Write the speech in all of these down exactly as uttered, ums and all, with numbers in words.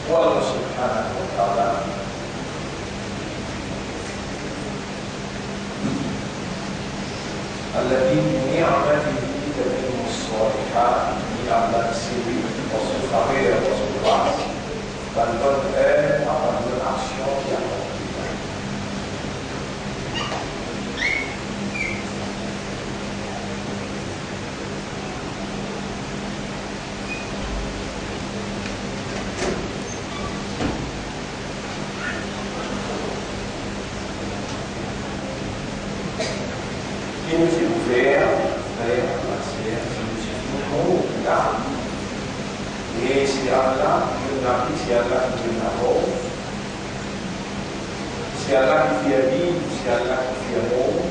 Allah subhanahu wa ta'ala, alladhi bi ni'matihi tatimmu s-salihat, li Allah, se li ki par so faver, par so gras, bann bonn erv, bann bonn aksion ki akonpli. Ki nou ti pou fer, frer, ser, si nou ti pou mor la, e se Allah ki donn lavi, se Allah ki donn lamor, se Allah ki fer viv, se Allah ki fer mor.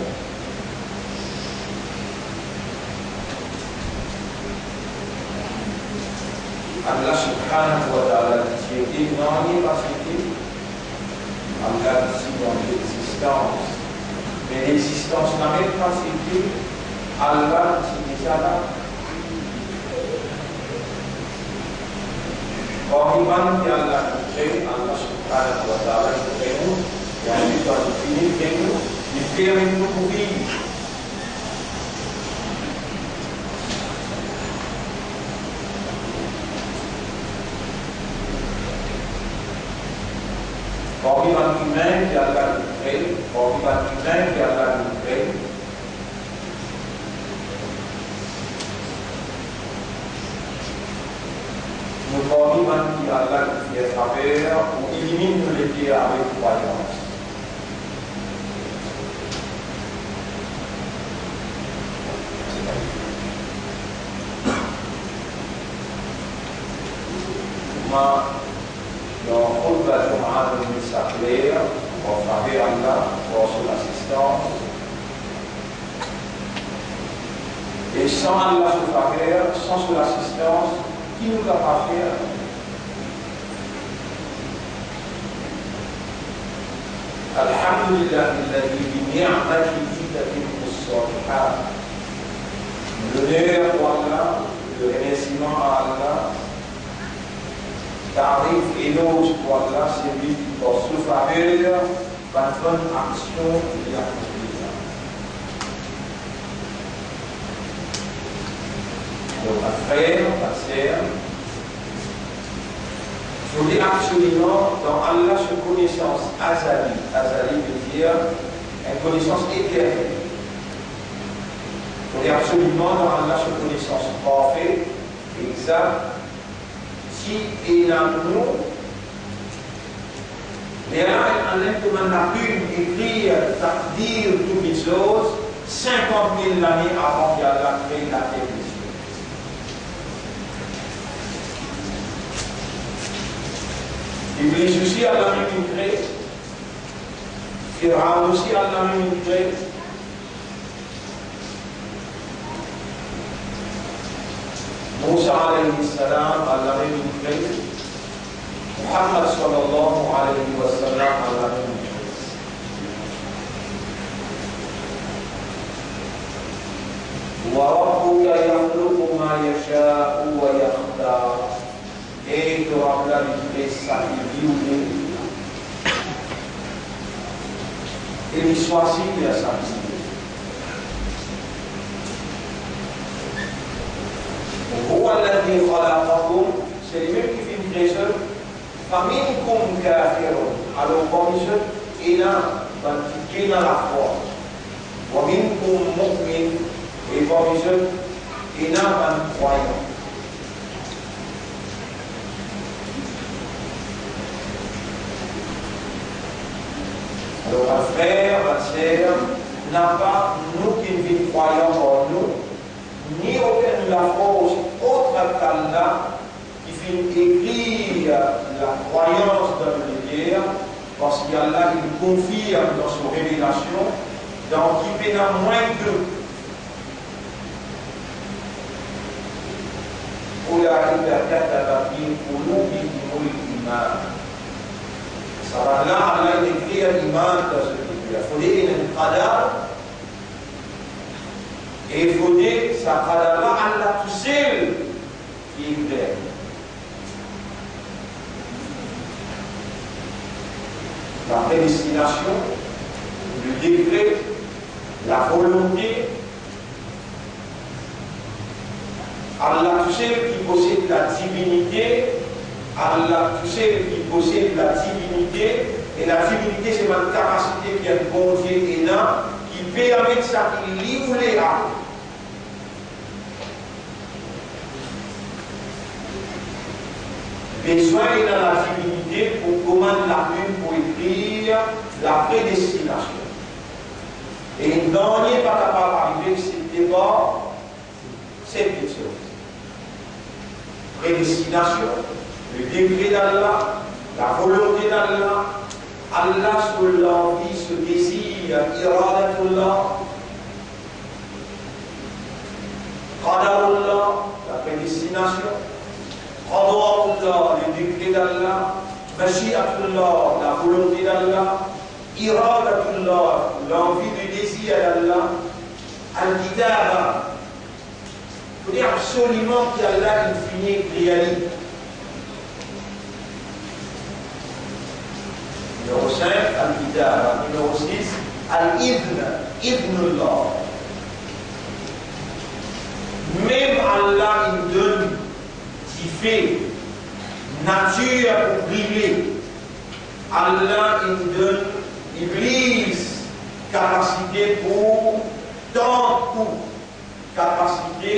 Allah subhanahu wa ta'ala ti ete, nanye pa ti ete. Allah ti dan lexistans. Me lexistans la mem pa ti ete, Allah ti deza la. Parmi bann ki Allah inn kre, Allah subhanahu wa ta'ala inn kre nou, e answit kan li fini kre nou, li permet nou pou viv. Parmi bann imin ki Allah inn kre, parmi bann imin ki Allah inn kre, nou parmi bann ki Allah inn fer faver pou iliminn nou leker avek krwayans. Kouma dan khutba Jum'a nou met sa kler, par faver Allah, par so lasistans. E san Allah so faver, san so lasistans, ki nou kapav fer? Alhamdulillahi alladhi bi ni'matihi tatimmu s-salihat. Loner pou Allah, le remersiman a Allah, tarif, eloz pou Allah, se li ki par so faver, bann bonn aksion ki li akonpli la. Donk, bann frer, bann ser, fode absoliman dan Allah so konesans azali, azali vedir enn konesans eternel. Fode absoliman dan Allah so konesans parfe, egzak, si ena nou, lerla enn, enn, kouma enn laplim ekrir takdir tou kiksoz, sinkant mil lane avan ki Allah kre later e lesiel. Iblis osi Allah mem inn kre, Firaon osi Allah mem inn kre, Mousa alayhi salam, Allah mem inn kre. Mouhammad sallallahu alayhi wa sallam, Allah mem inn kre. Wa rabbuka yakhluqu ma yasha'u wa yakhtar. E to Rab la, li kre seki li oule, e li swazir seki li oule. Huwa alladhi khalaqakum, se li mem ki finn kre zot. Faminkum kafirun, alor parmi zot ena bann ki pena lafwa. Wa minkum mu'min, e parmi zot ena bann krwayan. Alor, bann frer, bann ser, napa nou ki vinn krwayan par nou, ni okenn lafors ot ki Allah ki finn ekrir lakrwayans dan nou leker, parski Allah inn konfirm dan so revelasion, dan ki pena mwin dout. Ulaika kataba fi qulubihimul iman. Sa bann la, Allah inn ekrir iman dan zot leker. Fode ena enn qadar, e fode sa qadar la, Allah tousel ki ekrir. La prédestination, le décret, la volonté, Allah tousel ki posed la divinité, Allah tousel ki posed la divinité, e la divinité se bann kapasite ki enn Bondie ena, ki permet seki li oule arive. Bizin ena la divinité pou komann laplim, pou ekrir la prédestination. E nanye pa kapav arive exsepte par cette chose. Prédestination, le décret d'Allah, la volonté d'Allah, Allah so lanvi, so dezir, iradatullah, qadarullah, la prédestination, qada'ullah, le décret d'Allah, mashi'atullah, la volonté d'Allah, iradatullah, l'envie, le désir d'Allah, al-kitaba, fode absoliman ki Allah inn fini ekrir li. Nimero sink, al-kitaba. Nimero sis, al-izn, iznullah. Mem Allah inn donn dife, natir pou brile. Allah inn donn Iblis kapasite pou tant kou, kapasite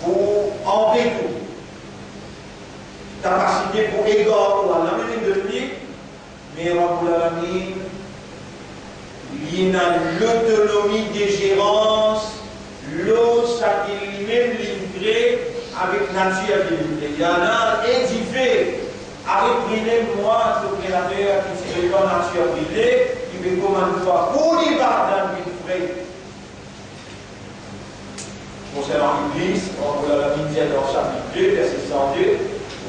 pou anpes kou, kapasite pou egar kou. Allah mem inn donn li, me Rabbul Alamin, li ena lotonomi de zerans lor seki limem li kre avek natir ki li kre. Li ena enn dife avek limem mwa, so Kreater, ki ti pe dan natir brile, ki pe komann twa pou li pa dan lwil fre. Konsernan Iblis, Rabbul Alamin dir dan sapit de, verse san de,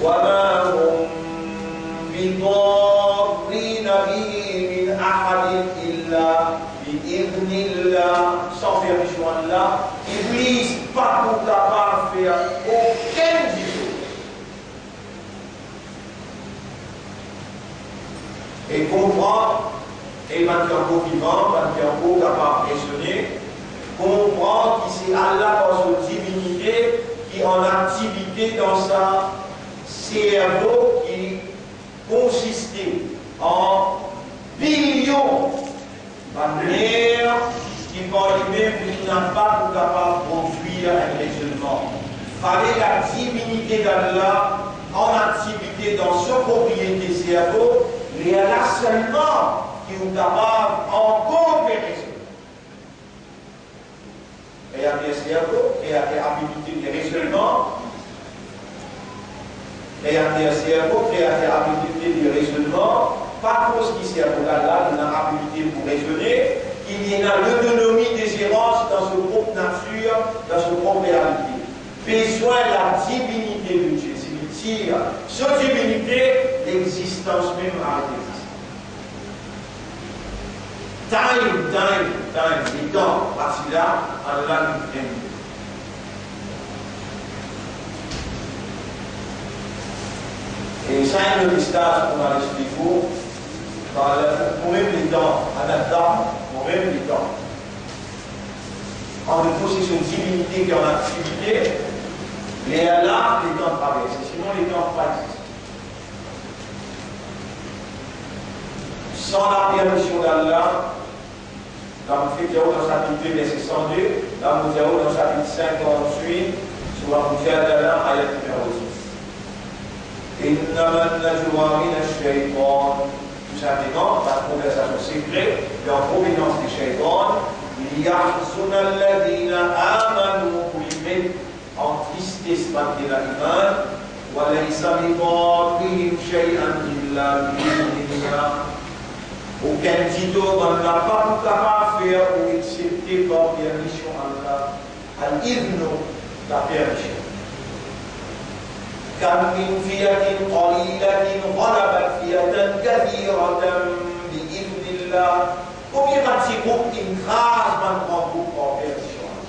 "Wa ma hum bidarrina bihi min ahadin illa bi iznillah." San permision Allah, Iblis pa pou kapav fer okenn dife. E konpran, e bann ki ankor vivan, bann ki ankor kapav rezone, konpran ki se Allah par so divinite ki an aktivite dan sa servo ki konsiste an bilion bann nerv ki par limem li napa pou kapav prodwir enn rezonnman. Fale la divinite d'Allah an aktivite dan so propriete servo, lerla selman ki ou kapav ankor fer rezone. Kreater servo, kreater abilite de rezonnman, kreater servo, kreater abilite de rezonnman, pa koz ki servo la, la, li ena abilite pou rezone, ki li ena lotonomi de zerans dan so prop natir, dan so prop realite. Bezwin la divinite de Dieu, se li tir so divinite, lexistans mem aret existe. Time, time, time, letan, parti la, Allah li kree. E sa enn lot istaz pou nou al explik ou, par la, pou mem letan, an Adam, pou mem letan. An nou posesion divinite ki an aktivite, lerla, letan traverse, sinon letan pa existe. San la permision d'Allah, la mo fek dir ou dan sapit de, verse san de, la mo dir ou dan sapit sinkant-wit, Surat Mujadala, ayat nimero dis. Innama najwa mina shaytan. Tou sinpleman, bann konversasion sekre, li an provenans de shaytan, liyahzuna alladhina amanu, pou li met antristes bann ki ena iman, wa laysa bidarrihim shay'an illa bi idhnillah. Okenn ditor bann la pa pou kapav fer ou exsepte par permision Allah. Al-idhnu, la permision. Kam min fi'atin qalilatin ghalabat fi'atan kathiratan bi idhnillah. Konbien bann ti group inn kraz bann gran group par permision Allah?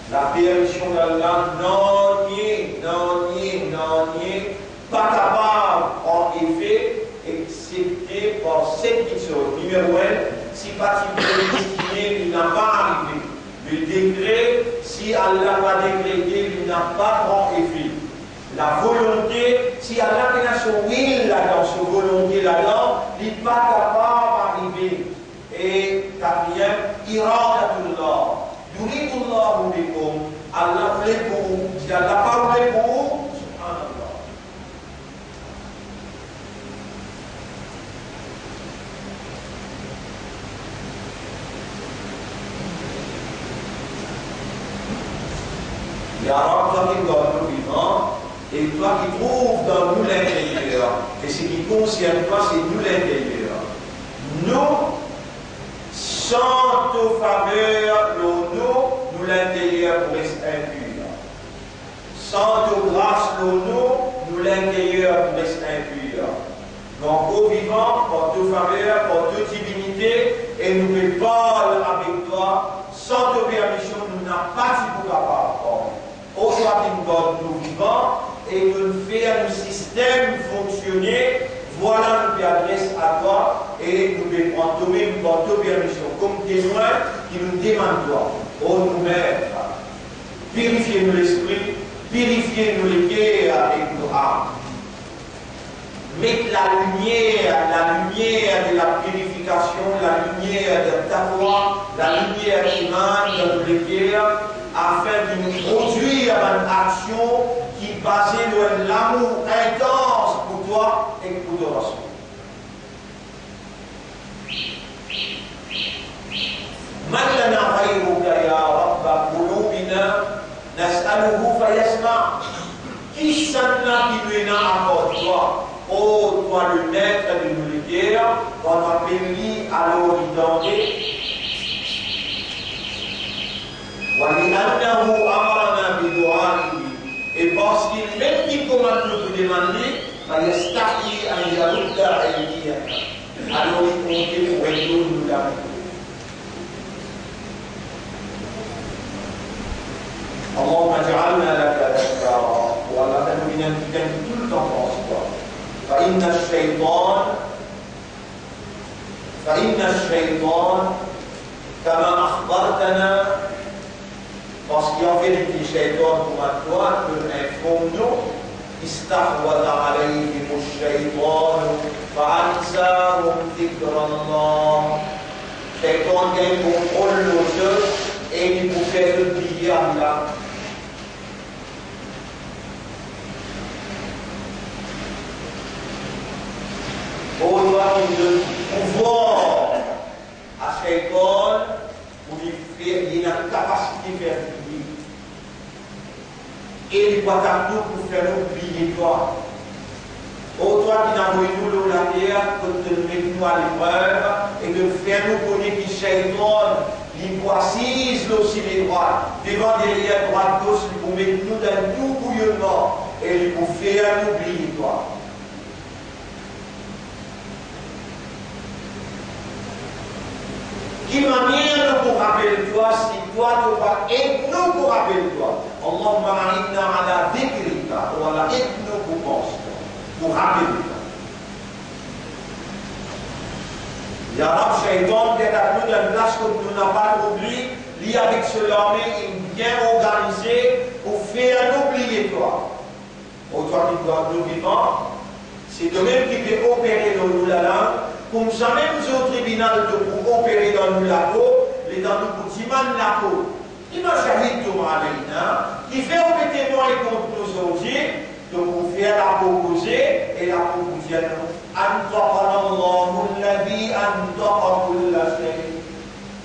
La permision Allah, nanye, nanye, nanye pa kapav pran efe, exsepte par Kiksoz, nimero enn, si pa ti predestine, li napa arive. Le dekre, si Allah pa dekrete, li napa pran efe. Lavolonte, si Allah pena so will ladan, so volonte ladan, li pa kapav arive. E katriyem, iradatullah, yuridullahu bikum, Allah oule pou ou. Si Allah pa oule pou ou, subhanallah. Ya Rab, twa ki gard nou vivan, e twa ki trouv dan nou linteryer, e seki konsern twa, se nou linteryer. Nou, san to faver lor nou, nou linteryer pou res inpir. San to gras lor nou, nou linteryer pou res inpir. Donk, o Vivan, par to faver, par to divinite, e nou pe parl avek twa, san to permision, nou napa ti pou kapav parl. O twa ki gard nou vivan, e to'nn fer nou sistem fonksione, vwala nou pe adres a twa, e nou pe pran tomem par to permision kom temwin ki nou demann twa. O nou Met, pirifie nou lespri, pirifie nou leker ek nou am. Met lalimier, lalimier de la pirifikasion, lalimier de taqwa, lalimier iman dan nou leker, afin ki nou prodwir bann aksion ki baze lor enn lamour intans pou twa ek pou to Rasoul. Man lana ghayruka ya Rabba qulubina, nas'aluhu fayasma'. Kisannla ki nou ena apar twa, o twa le Met de nou leker, kan nou apel li, alor li tande. Wa li'annahu amarana bidu'aihi, e parski limem ki komann nou pou demann li, fayastahyi an yarudda aydiyana. Alor li onte pou retonn nou lame. Allahumma ij'alna laka dhakkara. O Allah, fer nou vinn enn dimoun ki toultan pans twa. Fa inna shaytan, fa inna shaytan, kama akhbartana, parski an verite, shaytan, kouma twa to inform nou, istahwadha alayhimu shaytanu fa ansahum dhikrallah. Shaytan gagn kontrol lor zot e li pou fer zot bliye Allah. O twa ki donn pouvwar a shaytan pou li fer, li ena kapasite fer bliye. E li pou atak nou pou fer nou bliye twa. O twa ki avoy nou lor later, kot to'nn met nou a leprev, e to'nn fer nou kone ki shaytan, li pou asiz lor sime drwat, devan, deryer, drwat, gos, li pou met nou dan tou bouyonnman, e li pou fer nou bliye twa. Ki manier nou pou rapel twa, si twa to pa ed nou pou rapel twa? Allahumma a'inna ala dhikrika, o Allah, ed nou pou pans twa, pou rapel twa. Ya Rab, shaytan, li atak nou dan enn plas kot nou napa trouv li, li avek so larme, li bien organize pou fer nou bliye twa. O twa ki gard nou vivan, se tomem ki pe opere lor nou lalang, koumsamem zour tribinal to pou opere dan nou lapo, letan nou pou dimann lapo. Lima shahidtum alayna, kifer ou pe temwagn kont nou zordi, to pou fer lapo koze, e lapo pou dir nou, antaqana Allahu alladhi antaqa kulla shay.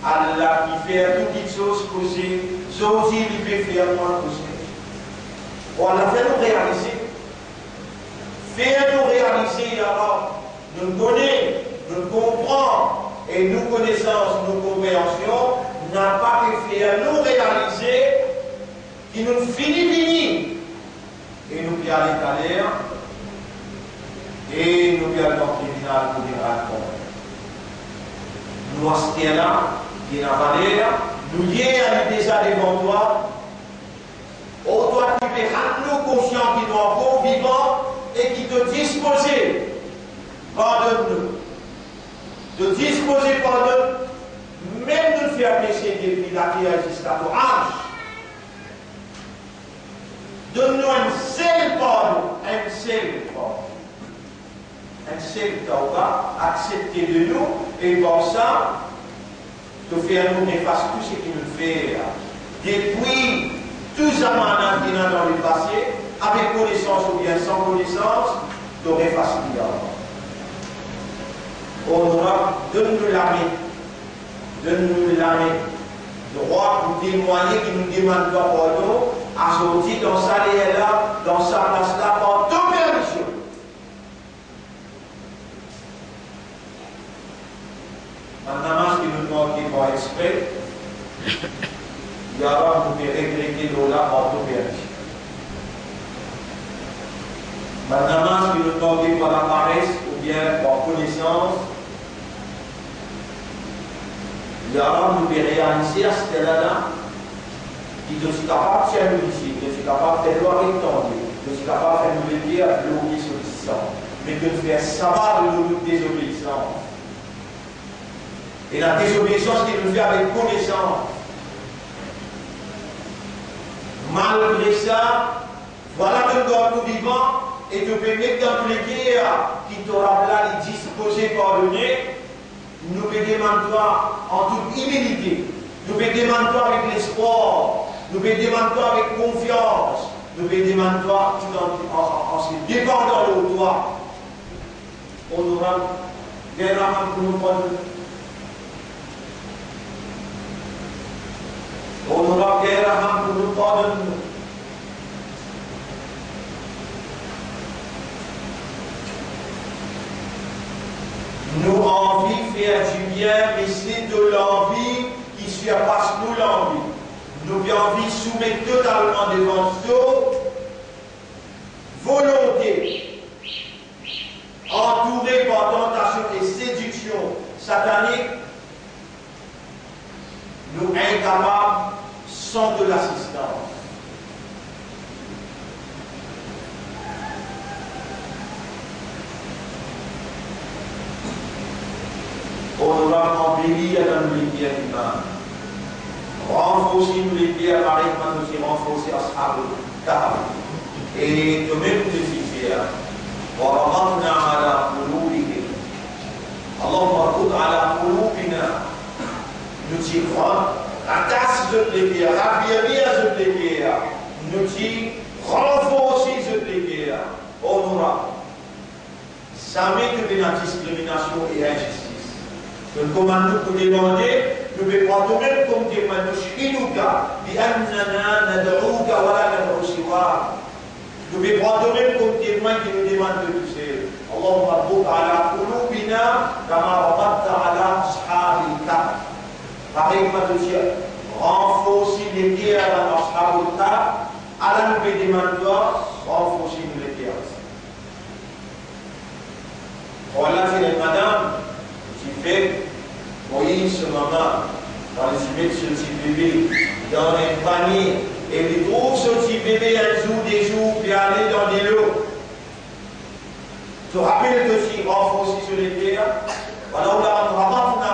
Allah ki fer tou kiksoz koze, zordi li pe fer twa koze. Bon, Allah, fer nou realize. Fer nou realize, ya Rab, nou kone, nou konpran, e nou konesans, nou konpreansion, napa pe fer nou realize ki nou fini vini. E nou pe al etaler, e nou pe al dan tribinal pou vinn rann kont. Nou aster la, li ena valer, nou yer li deza devan twa. O twa ki pe rann nou konsian ki nou ankor vivan e ki to dispoze pardonn nou. To dispoze pardonn, mem nou fer pese depi later ziska to az. Donn nou enn sel pardon, enn sel pardon, enn sel tawba aksepte de nou, e par sa, to fer nou efas tou seki nou fer depi tou zamann ki ena dan lepase, avek konesans oubien san konesans, to efas li. Onorab, donn nou lame, donn nou lame drwa pou temwagne ki nou demann twa pardon, azordi, dan sa ler la, dan sa plas la, par to permision. Bann namaz ki nou manke par expre, ya Rab, nou pe regrete lor la par to permision. Bann namaz ki nou manke par lapares oubien par konesans, ya Rab, nou pe realize aster la la, ki to ti kapav tir nou isi, to ti kapav fer nou aret tande, to ti kapav fer nou leker bloke so disan, me to fer sabar lor nou dezobeisans. E la dezobeisans ki nou fer avek konesans. Malgre sa, vwala to gard nou vivan e to pe met dan nou leker ki to Rab la li dispoze pardone, nou pe demann twa an tout imilite, nou pe demann twa avek lespwar, nou pe demann twa avek konfians, nou pe demann twa tout an, an, an, an se depandan lor twa. Onorab, gagn laman pou nou pardonn. Onorab, gagn laman pou nou pardonn. Nou anvi fer dibien, me se to lanvi ki sirpas nou lanvi. Nou pe anvi soumet totalman devan to volonte. Antoure par tantasion e sediksion satanik, nou inkapab san to lasistans. Onorab, anbeli dan nou leker iman. Ranforsi nou leker parey kouma to ti ranforsi Ashabul Kahf. E tomem to ti fer, wa rabatna ala qulubihim. Allahumma rbat ala qulubina. Nou ti ran-, ratas zot leker, ravir zot leker. Nou ti ranforsi zot leker. Onorab. Zame to pena diskriminasion e inzistis. Donk, kouma nou pou demande, nou pe pran tomem kom temwagn, nushhiduka bi annana nad'uka wa la nad'u siwak. Nou pe pran tomem kom temwagn ki nou demann to tousel. Allahumma rbat ala qulubina kama rabatta ala ashabil kahf. Parey kouma to ti ranforsi leker bann ashabul kahf, ala nou pe demann twa, ranforsi nou leker. Vwala, ti ena enn madam, ti fer, Moiz so mama, kan li ti met so ti bebe dan enn panie, e li trouv so ti bebe enn zour, de zour, pe ale dan delo. To rapel to ti ranforsi so leker, walaula an rabatna,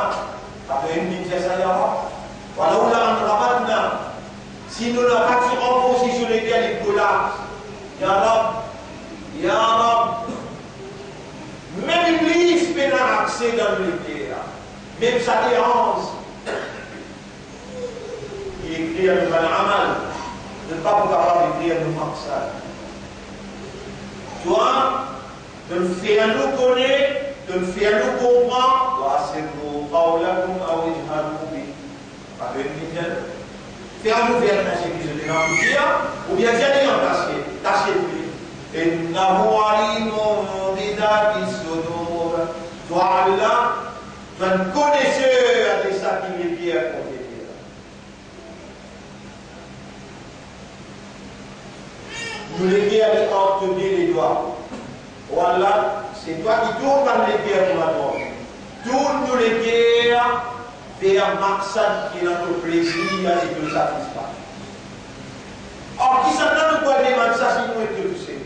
pa to inn dir sa, ya Rab? Walaula an rabatna, si nou napa ti ranforsi so leker, li kolaps. Ya Rab, ya Rab. Mem Iblis pena akse dan nou leker. Mem sa de anz ki ekrir nou bann amal, nou pa pou kapav ekrir nou maksad. Twa, to fer nou kone, to fer nou konpran, wa asirru qawlakum aw ijharu bih. Pa to inn dir nou. Fer nou fer enn seki zot ena pou dir, oubien dir li an kasiet, kasiet li. Innahu alimun bi dhati sudur. Twa, Allah, to enn koneser de sa ki leker kote li la. Nou leker li ant to de ledwa. O Allah, se twa ki tourn bann leker kouma twa. Tourn nou leker ver maksad ki ena to plezir e to satisfaksyon. Ar kisannla nou pou al demann sa si nou ete tousel?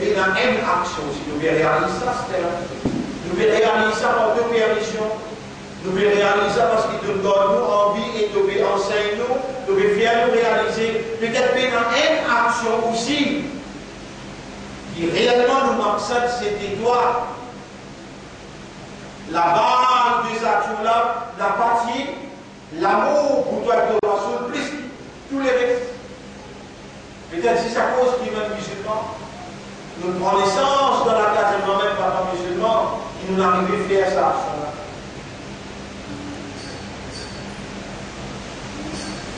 Ena enn aksion, si nou pe realiz sa, setadir nou pe realiz sa par to permision, nou pe realiz sa parski to gard nou anvi e to pe ansegn nou, to pe fer nou realize, petet pena enn aksion osi ki reelman nou maksad se de twa. Labaz de sa aksion la, la pa ti lamour pou twa ek to Rasoul plis ki tou leres. Petet zis akoz ki nou mizilman, nou pran nesans dan lakaz enn manman, papa mizilman, ki nou arive fer sa aksion la.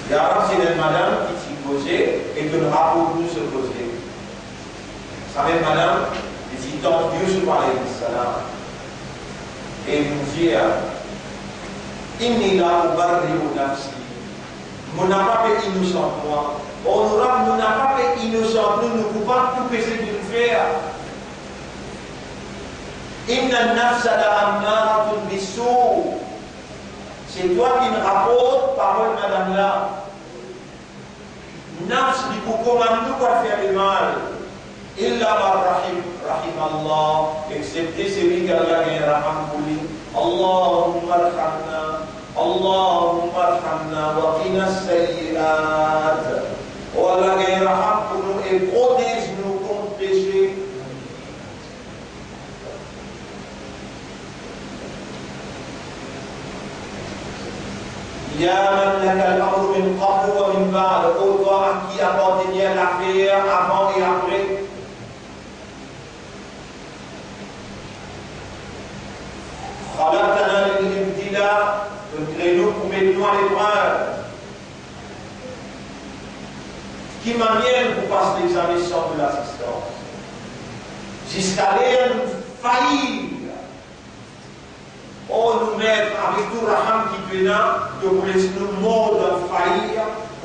Li avan ti ena enn madam ki ti koze e donn raport nou so koze. Sa mem madam, li ti tant Youssouf alayhi salam. E li dir, "Inni la ubarri'u nafsi." Mo napa pe inosan mwa. Onorab, nou napa pe inosan nou, nou koupab tou pese ki nou fer. "Inna nafsa la ammaratun bisu." Se twa ki raport parol madam la. Nafs li pou komann nou pou al fer lemal. Illa man rahim, rahim Allah, exepte seki Allah gagn raham pou li. Allahumma arhamna, Allahumma arhamna wa qina sayyi'at. O Allah, gagn raham pou nou e protez nou kont pese. Ya man lakal amru min qablu wa min ba'd, o twa a ki apartenir lafer avan e apre. Khalaqtana lil ibtila, to kre nou pou met nou a leprev. Ki manier nou pou pas lexame san to lasistans? Ziska ler nou fayi. O nou Met, avek tou raham ki to ena, to pou les nou mor dan fayi,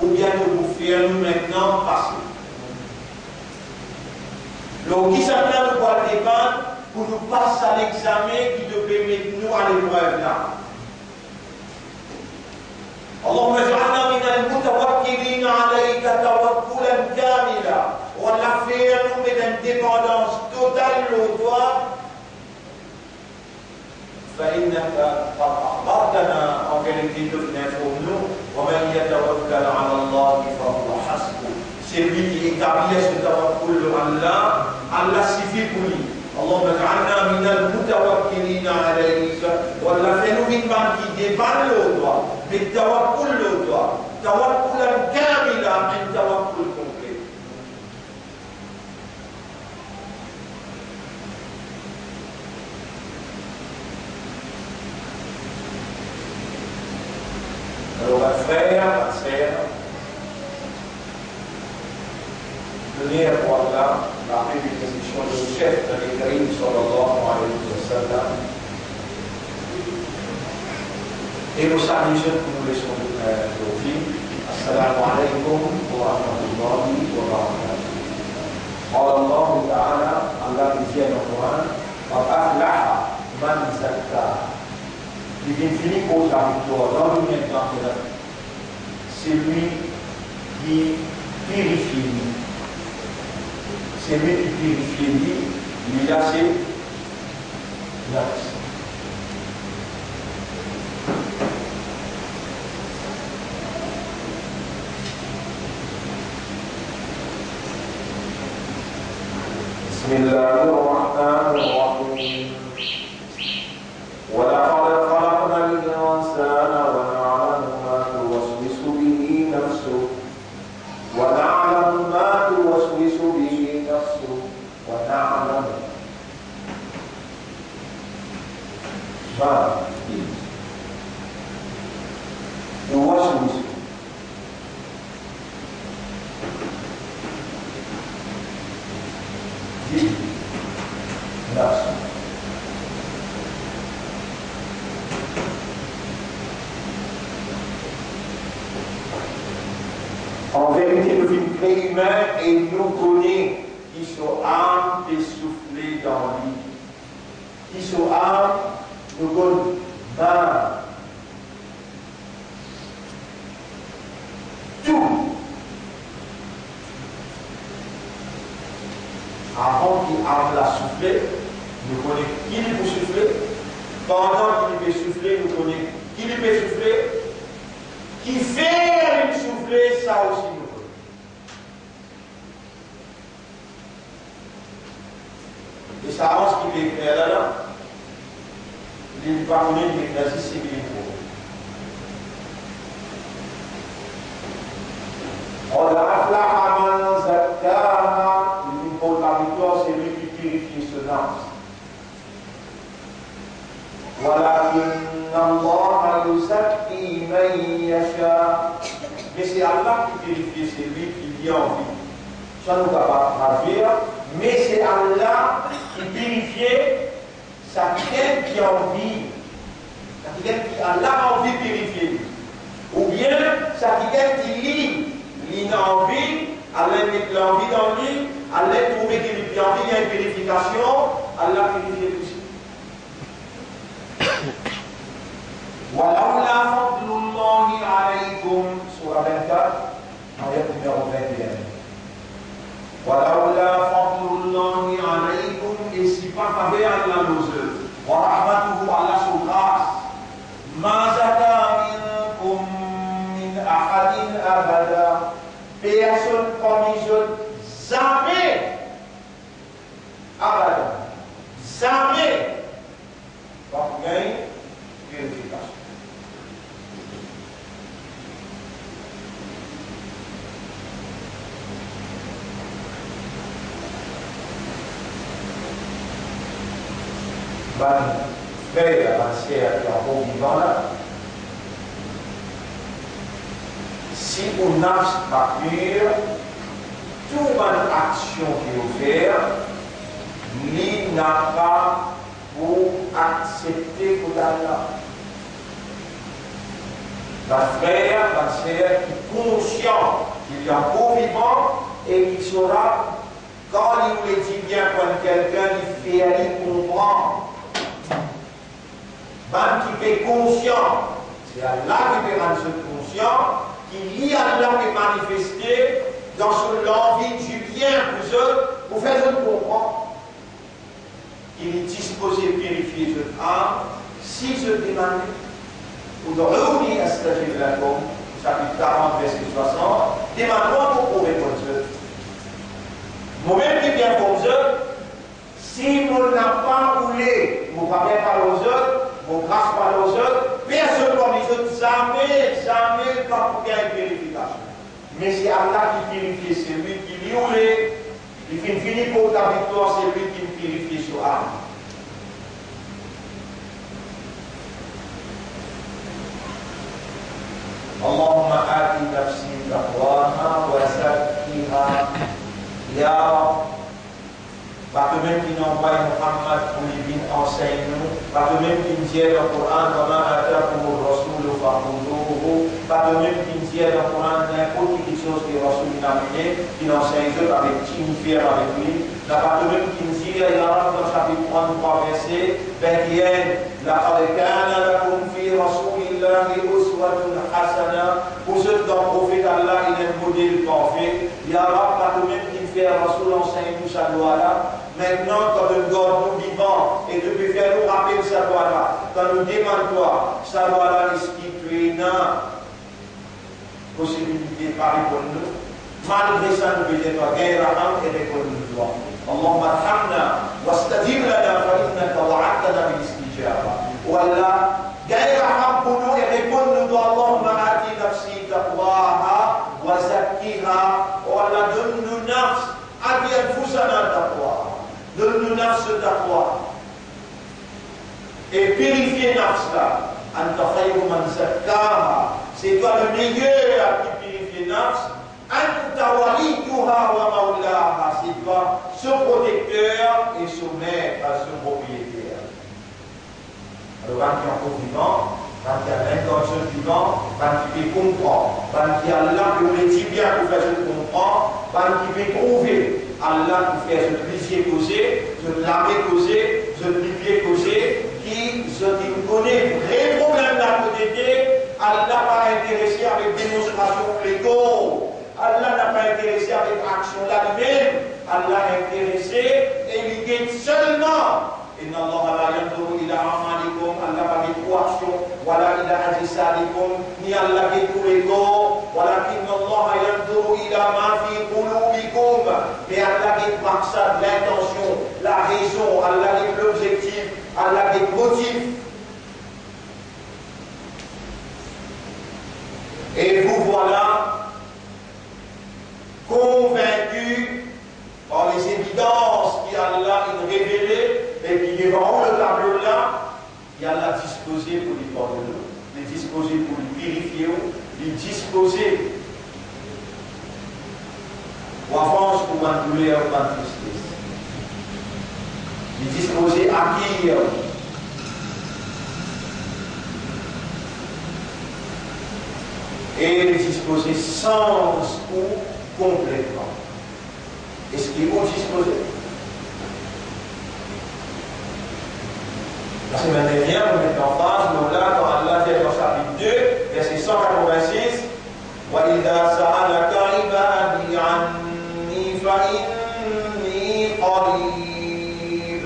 oubien to pou fer nou mintnan pase? Lor kisannla nou pou al depann pou nou pas sa lexame ki to pe met nou a leprev la? Allahumma ij'alna minal mutawakkilina alayka tawakkulan kamila. O Allah, fer nou met enn depandans total lor twa. Fa innaka qad akhbartana, an verite to finn inform nou, wa man yatawakkal ala Allahi fahuwa hasbuh. Selwi ki etablir so tawakkul lor Allah, Allah sifi pou li. Allahumma ij'alna minal mutawakkilina alayk. O Allah, fer nou vinn bann ki depann lor twa, met tawakkul lor twa, tawakkulan kamila, enn tawakkul konple. Alor, bann frer, bann ser, nou dir pou Allah, lape, benediksyon, nou sef Nabi Karim sallallahu alayhi wa sallam, e nou salir zot pou nou leson, eh, zot vi. Assalamu alaykum wa rahmatullahi wa barakatuh. Qala Allahu ta'ala, Allah dir dan Koran, "Qad aflaha man zakkaha." Li vinn fini koz laviktwar dan lemond, dan laxirat. Selwi ki pirifie li. Selwi ki pirifie li, li la se nafs. بسم الله الرحمن الرحيم. ولقد خلقنا الإنسان ونعلم ما توسوس به نفسه. ونعلم ما توسوس به نفسه. ونعلم ما توسوس An verite, nou finn kre imin e nou kone ki so am pe soufle dan li. Ki so am, nou konn, ma tou. Avan ki Arm la soufle, nou kone ki li pou soufle. Pandan ki li pe soufle, nou kone ki li pe soufle. Kifer li soufle, sa osi nou kone. E sa anz ki pe ekrir la, la, li pa kone, li ekrir zis seki li trouve. Qad aflaha man zakkaha, li finn port laviktwar selwi ki pirifie so nafs. Walakinnallaha yuzakki man yasha. Me se Allah ki pirifie selwi ki li anvi. Sa nou kapav tradwir, me se Allah ki pirifie sa kikenn ki anvi, sa kikenn ki Allah anvi pirifie li. Oubien sa kikenn ki li, li ena anvi, Allah met lanvi dan li, Allah trouve ki li pe anvi gagn pirifikasion, Allah pirifie li osi. Walawla fadlullahi alaykum, soura vennkat, ayat nimero vennteen. Walawla fadlullahi alaykum, e si pa faver Allah lor zot, wa rahmatuhu, Allah so gras, ma zaka minkum min ahadin abada, personn parmi zot zame, abadan, zame pa pou gagn pirifikasion. Bann frer, bann ser ki ankor vivan la, si ou nafs pa pir, tou bann aksion ki ou fer, li napa pou aksepte kot Allah. Bann frer, bann ser ki konsian ki li ankor vivan e ki sora, kan li oule dir bien pou enn kelkenn, li fer li konpran. Bann ki pe konsian, se Allah ki pe rann zot konsian, ki li Allah pe manifeste dan so lanvi dibien pou zot, pou fer zot konpran ki li dispoze pirifie zot am si zot demann li. Ud'uni astajib lakum, sapit karant, verse swasant, demann mwa, mo pou reponn zot. Momem ki pe inform zot, si mo napa oule, mo faver pa lor zot, mo gras pa lor zot, personn parmi zot zame, zame pa pou gagn pirifikasion. Me se Allah ki pirifie selwi ki li oule, li finn fini port laviktwar selwi ki pirifie so am. Allahumma ati nafsi taqwaha wa zakkiha. Ya Rab, pa tomem ki anvway Muhammad pou li vinn ansegn nou, pa tomem ki dir dan Koran, wa ma atakumur rasulu fakhuzuhu, pa tomem ki dir dan Koran, ninport ki kiksoz ki Rasoul inn amene, ki inn ansegn zot, avek ki inn fer avek li, na pa tomem ki dir, ya Rab, dan sapit tranntrwa, verse vennteen, laqad kana lakum fi Rasulillahi uswatun hasana, pou zot dan Profet Allah ena enn model parfe. Ya Rab, pa tomem ki fer Rasoul ansegn nou sa dwa la. Mintnan, kan to gard nou vivan e to pe fer nou rapel sa dwa la, kan nou demann twa sa dwa la, eski to ena posibilite pa reponn nou? Malgre sa, nou pe dir twa, gagn raham e reponn nou dwa. Allahumma arhamna wastajib lana fa innaka wa'adtana bil istijaba. O Allah, gagn raham pou nou e reponn nou dwa. Allahumma ati nafsi taqwaha wa zakkiha. O Allah, donn nou nafs, ati anfusana taqwaha. Donn nou nafs taqwa. E pirifie nafs la. Anta khayru man zakkaha. Se twa le meyer ki pirifie nafs. Anta waliyuha wa mawlaha. Se twa so protekter e so met, so propriyeter. Alor, bann ki ankor vivan, bann ki ena enn kan zot vivan, bann ki pe konpran, bann ki Allah pe oule dibien pou fer zot konpran, bann ki pe trouve Allah pou fer zot lizie koze, zot lame koze, zot lipie koze, ki zot inn kone vre problem la kote ete, Allah pa interese avek demonstrasion ou lekor. Allah napa interese avek aksion la limem. Allah interese e li Selman, inna Allaha la yanzuru ila a'malikum, Allah pa get ou aksion, wala ila ajsadikum, ni Allah get ou lekor, walakinna Allaha yanzuru ila ma fi qulubikum, me Allah get maksad, lintansion, larezon, Allah get lobzektif, Allah get motif. Et vous voilà convaincus par les évidences ki Allah inn revele e ki devan ou lor tablo la, ki Allah dispoze pou li pardonn ou, li dispoze pou li pirifie ou, li dispoze pou avans ou bann douler, ou bann tristes. Li dispoze akeyir ou. E li dispoze sanz ou konpletman. Eski ou dispoze? Lasemenn dernier, nou met lanfaz lor la, kan Allah dir dan sapit de, verse san katrovin-sis, "Wa idha sa'alaka ibadi anni fa inni qarib."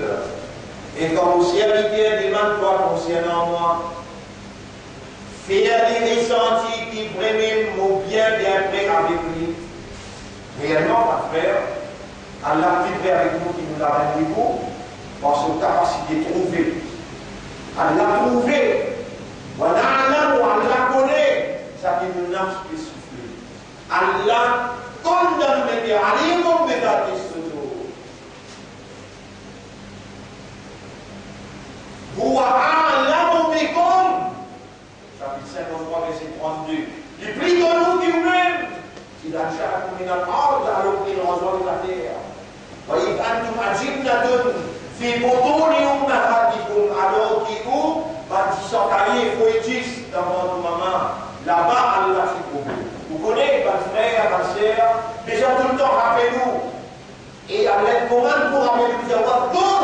E kan mo serviter demann twa konsernan mwa, fer li resanti ki vremem mo bien, bien pre avek li. Reelman, bann frer, Allah pli pre avek nou ki nou larenn li pou, par so kapasite trouve. Allah trouve, wa na'lamu, Allah kone saki nou nafs pe soufrir. Allah konn dan nou leker, alimun bi zati sudur. Huwa a'lamu bikum. Sapit sinkant-trwa, verse trant-de. Li pli gran ki oumem. Idh ansha'akum minal ard, alor ki li rann zot later. Wa idh antum ajinnatun fi butuni ummahatikum, alor ki ou bann ti sankaye, foetis, dan vant ou mama. Laba Allah ti trouve ou. Ou kone, bann frer, bann ser, bizin toultan rapel ou. E Allah komann pou rapel, li dir, "Wadhkur",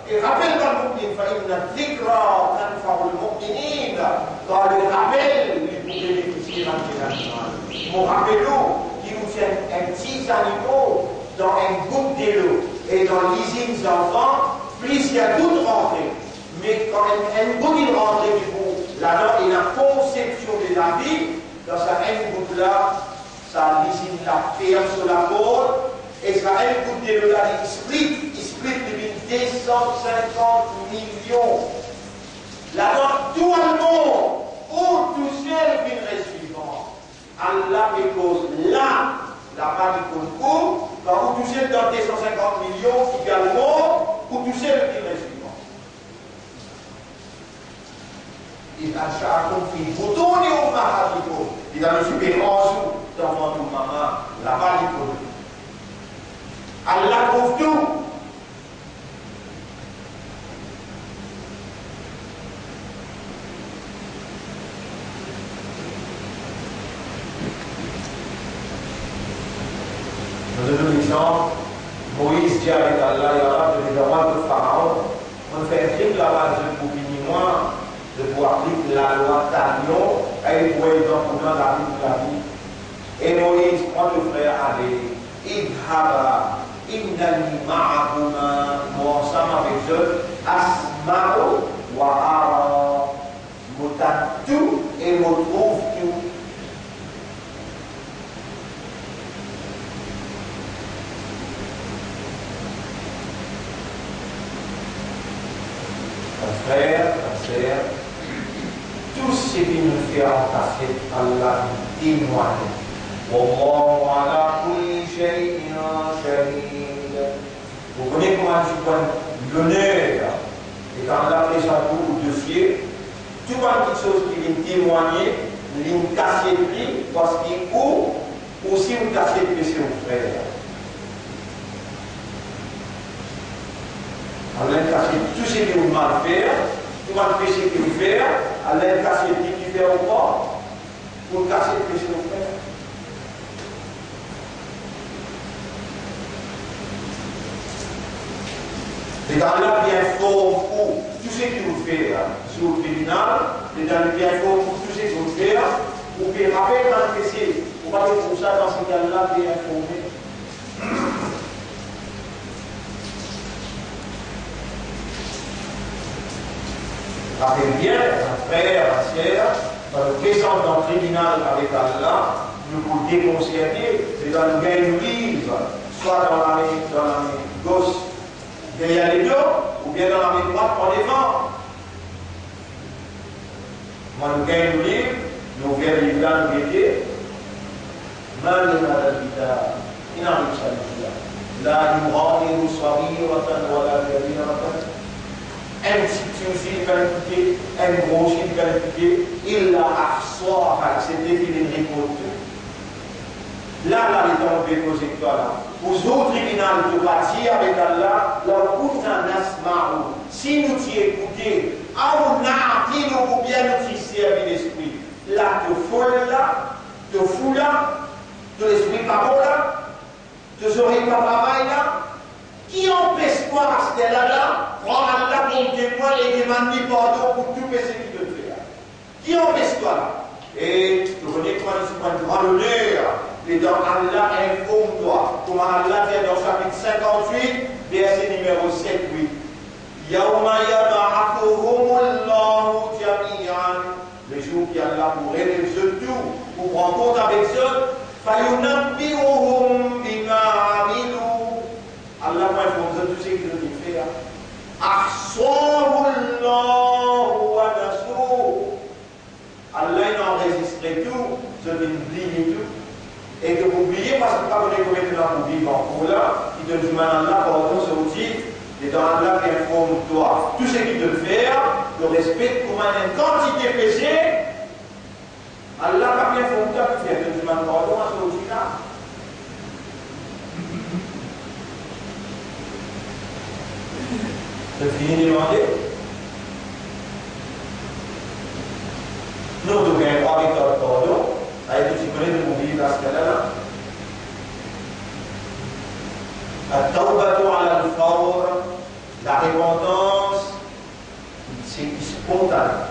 e rapel bann mouminin, "fa inna dhikra tanfa'ul mu'minin", kan li rapel, li pou benefisie bann ti zanimo. Mo rapel ou ki ou ti enn, enn ti zanimo dan enn gout delo, e dan lizinn zanfan, plizir gout rantre. Me kan enn, enn gout inn rantre, ki pou ladan ena konsepsion de lavi, dan sa enn gout la, sa lizinn la ferm so laport, e sa enn gout delo la li split, li split, li vinn de san sinkant milion. Ladan tou lemond, ou tousel vinn res vivan. Allah pe koz la, laba li konn ou, kan ou tousel dan de san sinkant milion ki pe al mor, ou tousel vinn res vivan. Idh ansha'akum fi butuni ummahatikum. Li dan nou siperans ou dan vant ou mama, laba li konn. Allah trouv tou. Nou donn nou lexanp, Moiz dir avek Allah, "Ya Rab, donn mwa kot Faraon." Mo'nn fer krim laba, zot pou pini mwa, zot pou aplik lalwa talion, e pou ena pou mwa lavi pou lavi. E Moiz, pran to frer, ale, idhhaba, innani ma'akuma, mo ansam avek zot, asma'u wa ara, mo tann tou e mo trouv tou. Bann frer, bann ser, tou seki nou fer an kasiet, Allah inn temwagne. Wallahu ala kulli shay'in shahid. Ou kone kouma li ti pran loner, e kan Allah prezant ou ou dosie, tou bann kiksoz ki vinn temwagne, li inn kasiet li, parski ou, osi ou kasiet pese ou frer. Allah inn kasiet tou seki ou mal fer, tou bann pese ki ou fer, Allah inn kasiet li, ki fer ou pran. Pou kasiet pese ou frer. Letan Allah pe inform ou tou seki ou fer, zour tribinal, letan li pe inform ou tou seki ou fer, ou pe rapel bann pese, ou pa pe trouv sa dan seki Allah pe informe. Rapel bien, bann frer, bann ser, kan nou prezant dan tribinal avek Allah, nou pou dekonserte, letan nou gagn nou liv, swa dan lame, dan lame gos, deryer ledo, oubien dan lame drwat, an devan. Kan nou gagn nou liv, nou ouver liv la, nou gete, ما لهذا الكتاب, inn ariv sa liv la. لا يغادر صغيرة ولا كبيرة. Enn ti tir osi li pa'nn kite, enn gro osi li pa'nn kite, إلا أحصاها, exsepte ki linn rekont tou. La, la, letan nou pe koz ek twa la, pou zour tribinal, to pa dir avek Allah, لو كنا نسمع, si nou ti ekoute, أو نعقل, oubien nou ti servi lespri. La to fol la, to fou la, to lespri pa bon la, to zorey pa travay la, ki anpes twa aster la, la, pran Allah kom temwin e demann li pardon pou tou pese ki to fer la? Ki anpes twa la? E to kone kouma li ti pran gran loner, letan Allah inform twa, kouma Allah dir dan sapit sinkant-wit, verse nimero set, wit. يوم يبعثهم الله جميعا. Lezour ki Allah pou relev zot tou, pou pran kont avek zot, فينبئهم بما عملوا. Allah pou inform zot tou seki zot inn fer. أحصاه الله ونسوه. Allah inn anrezistre tou, zot inn bliye tou. E to pou bliye parski pa kone konbien tan pou viv ankor la, ki to dimann Allah pardon sorti, letan Allah pe inform twa tou seki to fer, to respekte kouma enn kantite pese, Allah pa pe inform twa kifer to dimann pardon sorti la. To fini demande? Non, to gagn drwa avek to pardon. Aye, to ti kone to pou viv aster la, la. التوبة على الفور, larepantans, se spontane.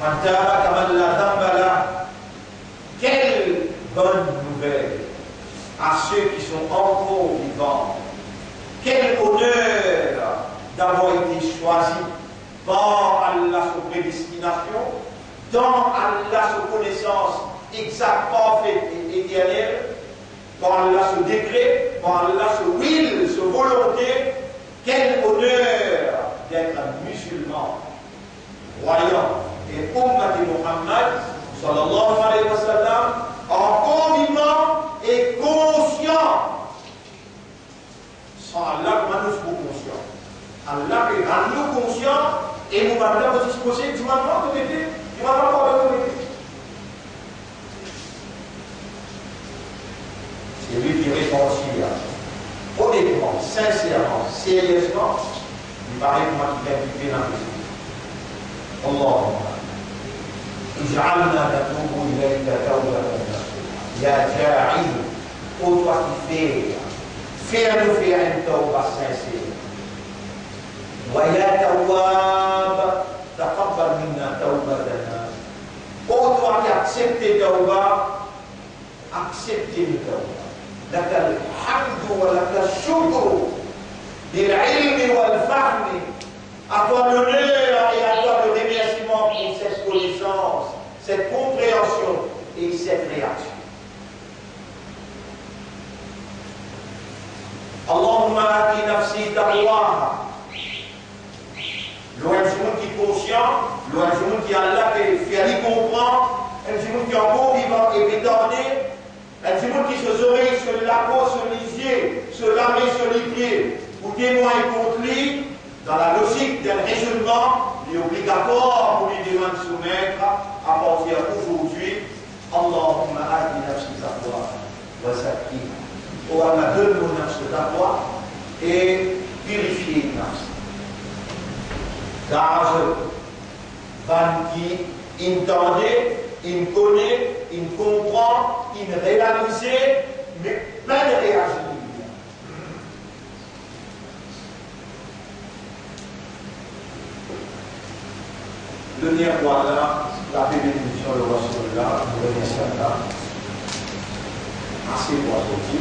من تاب كمن لا ذنب له. Quelle bonne nouvelle à ceux qui sont encore vivants. Quel honneur d'avoir été choisi par Allah, sa predestinasyon, dan Allah, sa konesans egzak, parfet e eternel, par Allah, sa dekre, par Allah, sa will, sa volonte. Quel honneur d'être musulman, croyant et ummat Muhammad, sallallahu alayhi wa sallam, ankor vivan e konsian. San Allah, kouma nou ti pou konsian? Allah pe rann nou konsian e nou bann la pou dispose dimann nou kote, dimann nou kote. Selwi ki repanti onetman, sinserman, seriezman, li parey kouma kikenn ki pena pese. اللهم اجعلنا نتوب إليك توبة نصوحا. Ya Ja'i, o twa ki fer, fer nou fer enn tawba sinser. ويا تواب تقبل منا توبتنا. O twa ki aksepte tawba, aksepte nou tawba. لك الحمد ولك الشكر بالعلم والفهم. À toi l'honneur et à toi le remerciement pour cette connaissance, cette compréhension et cette réaction. اللهم آت نفسي تقواها. Lor enn dimoun ki konsian, lor enn dimoun ki Allah pe fer li konpran, enn dimoun ki ankor vivan e pe tande, enn dimoun ki so zorey, so lapo, so lizie, so lame, so lipie pou temwagn kont li, dan la lozik, dan rezonnman, li obligatwar pou li demann so Met, apartir ozordi, اللهم آت نفسي تقواها وزكها. O Allah, donn mo nafs taqwa e pirifie nafs. Kar bann ki inn tande, inn kone, inn konpran, inn realize, me pa'nn reazir. Donn li glwar, lape, benediksion lor Rasoulillah, nou remersie Allah. Mersi pou ozordi.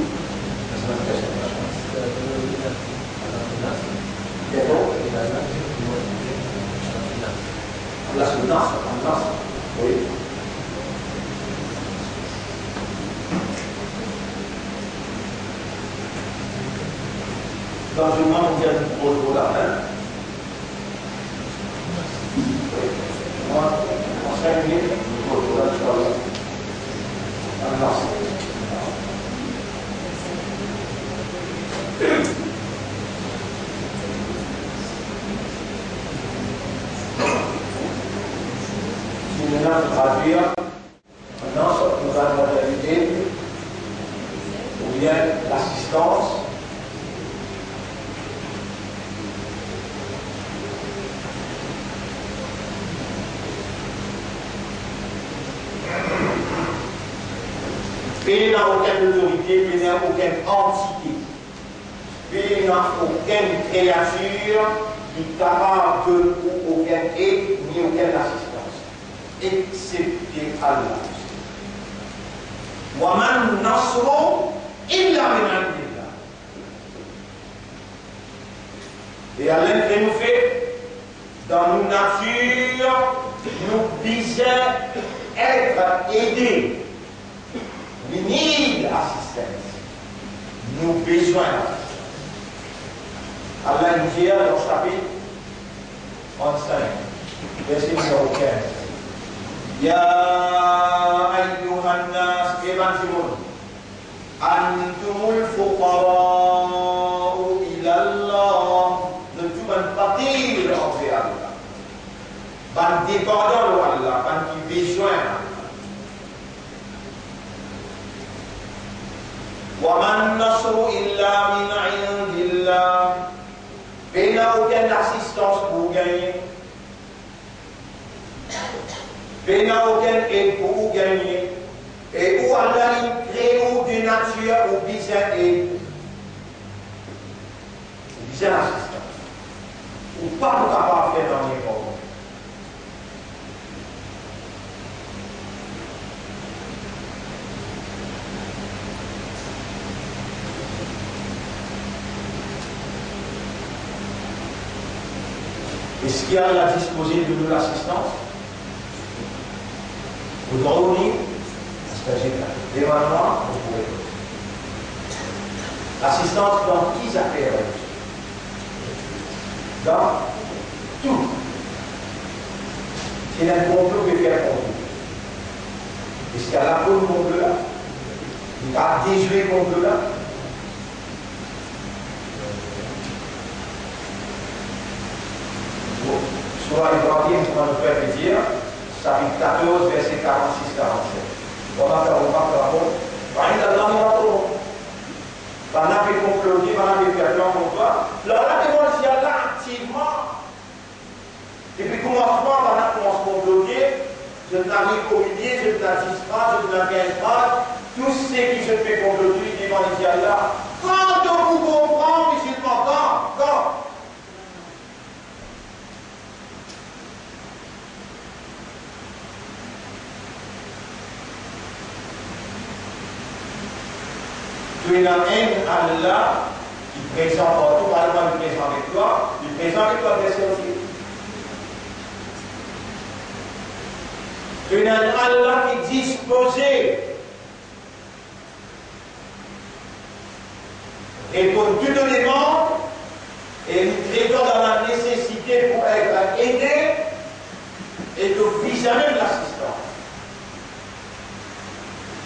Lasemenn prosenn, Biento. Lasoudan, lasoudan. Wi. Dan zouman, nou dir nou poz nou lamin. Wi. An, an sink minit, nou poz nou lamin, inshallah. An, lasoudan. Si nou ena pou tradwir, non, sa pou tradwir lide oubien lasistans. Pena okenn lotorite, pena okenn antite, pena okenn kreatir ki kapav donn ou okenn ed ni okenn lasistans, exsepte Allah. Wa man nasru illa min indillah. E Allah fer nou fer, dan nou natir, nou bizin et ede. We need assistance. Nou bizin lasistans. Allah dir dan sapit trant-sink, verse nimero kinz, "Ya ayyuhan nas, e bann dimoun, antumul fuqara'u ilallah." Zot tou bann fakir anver Allah, bann depandan lor Allah, bann ki bizin Allah. Wa man nasru illa min indillah. Pena okenn lasistans pou ou gagne. Pena okenn ed pou ou gagne. E ou Allah inn kree ou de natir ou bizin ed. Ou bizin lasistans. Ou pa pou kapav fer nanye par ou mem. Eski Allah dispoze donn nou lasistans? Ou drwa ou ni, aster demann mwa, ou pou reponn. Lasistans dan ki zafer? Dan tou. Si ena enn konplo, pe fer konplo. Eski Allah konn konplo la? Li kapav dezwe konplo la? Bon, Sourah Ibrahim, kouma nou fer pe dir, sapit katorz, verse karannsis, karannset. Wa makaru makran wa indallahi makrahum. Bann-la pe konplote, bann-la pe fer plan kont twa. Plan-la devan lizie Allah aktivman. Depi koumansman, bann-la koumans konplote, zot ena nek kominie, zot ena dis fraz, zot ena kinz fraz, tou seki zot pe konplote devan lizie Allah. Kan to pou konpran, mizilman, kan? Kan? To ena enn Allah ki prezan partou, pa selman li prezan avek twa, li prezan avek to adverser osi. To ena enn Allah ki dispoze reponn tou to demann, e li tret twa dan lanesesite pou et ede, e to bizin mem lasistans.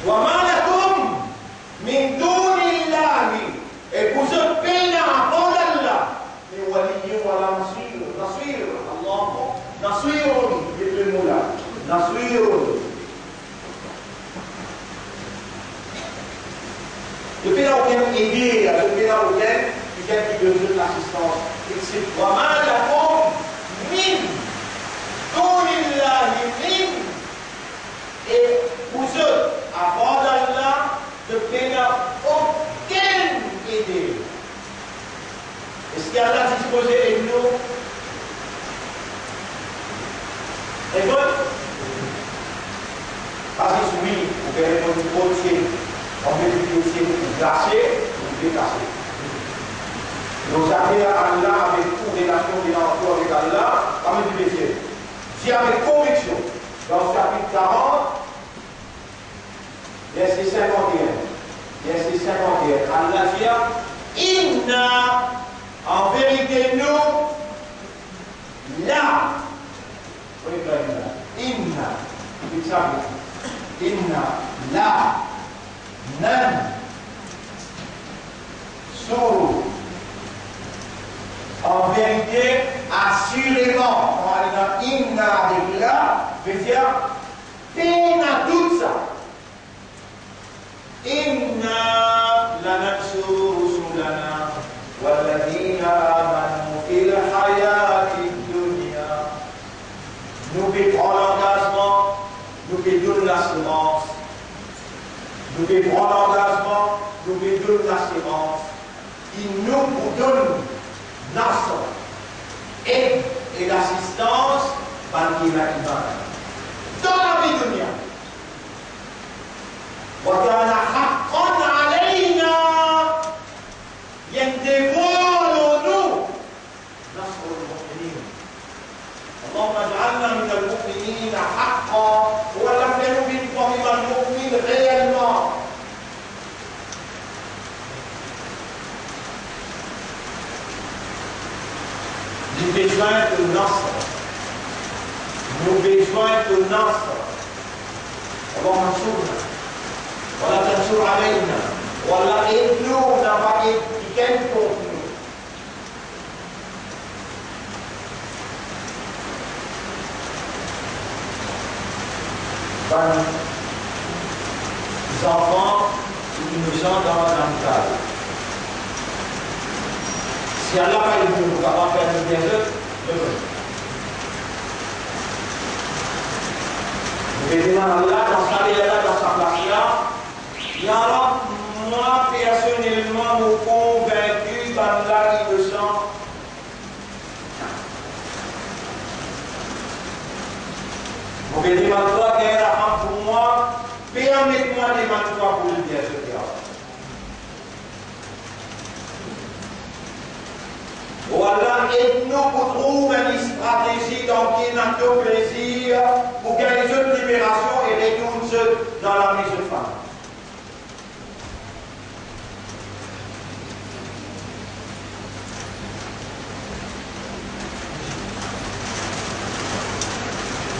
Wa ma lakum min dunillahi, e pou zot pena apar Allah, min waliyyin wa la nasir, nasir, Allah, nasirun, get le mo la, nasirun. Zot pena okenn ede, zot pena okenn, okenn ki donn zot lasistans, exsepte wa ma lakum min dunillahi min, e pou zot, apar Allah, zot pena okenn ede. Eski Allah dispoze ed nou? Reponn. Pa zis wi, ou pe reponn ok. Kan ou pe dir ok, ou glase, ou dekase. Lor zafer Allah avek ou, relasion ki ena ant ou avek Allah, pa met divizion. Dir avek konviksion, dan sapit karant, verse sinkant-e-enn, verse sinkant-e-enn, Allah dir, "Inna, an verite nou, la," Wi, Ibrahim, la. Inna, ki sa vle dir? Inna, la, nansurru. An verite, asireman, kan li dan inna avek la, vedir pena dout sa. Inna lanansuru rusulana walladina amanu fil hayatid dunya. Nou pe pran langazman, nou pe donn lasirans. Nou pe pran langazman, nou pe donn lasirans ki nou pou donn nasr, ed e lasistans bann ki ena iman dan lavi dunya. Wa kana haqqan alayna, li enn devwar lor nou, nasrul mu'minin. Allahumma ij'alna minal mu'minina haqqan. O Allah, fer nou vinn parmi bann mu'min reelman. Li bezwin to nasr. Nou bezwin to nasr. Allahumma ansurna. Wa la tansur alayna. O Allah, ed nou, napa ed kikenn kont nou. Bann zanfan inosan dan lamikal. Si Allah pa ed nou, nou kapav fer nou bien zot, nou pe. Nou pe demann Allah dan sa ler la, dan sa plas la, Ya Rab, mwa personelman, mo konvinki bannla inosan. Mo pe demann twa gagn raham pou mwa, permet mwa demann twa pou lebien zot, ya Rab. O Allah, ed nou pou trouv enn stratezi dan ki ena to plezir, pou gagn zot liberasion e retourn zot dan lame zot fami.